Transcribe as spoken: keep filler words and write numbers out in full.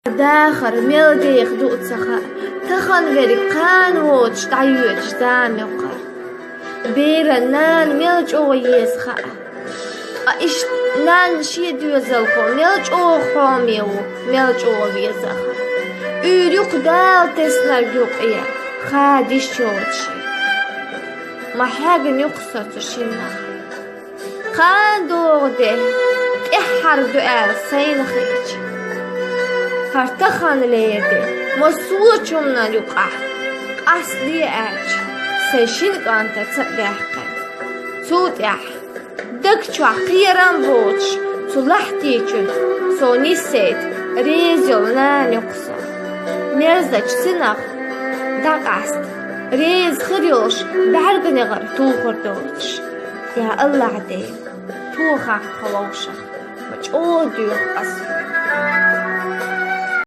Дахар мел деха ду ца хаьа, тахан верг кхана воцуш дӀайоьдуш зама ю-кх. Беран нана мел чӀогӀа еза хаьа. Ткъа иштта нанна шен доьзалхо мел чӀогӀа хьоме ву, мел чӀогӀа веза хаьа. Уьйр ю-кх Дала теснарг юкъе, хадийш йоцуш. Ма хьегна ю-кх со цу шиннах. Кхана догӀу де, тӀаьххьара ду аьлла сайна хиъча. ХӀара таханлера де, массо а чумнан юкъахь, къастаде аьлча, сайн шина кӀанта ца а даьккхина. Цул тӀаьхьа, даг чохь кхерам боцуш, цу лахьти чуьра со нисдайта реза йолу нана ю-кх со. Мерзачу синах дӀакъаста, реза хир йолуш бӀаьрганегӀар тухур доцуш. Я АллахӀ Дела, тохахь тхо вовшах, ма чӀогӀа доьху ас.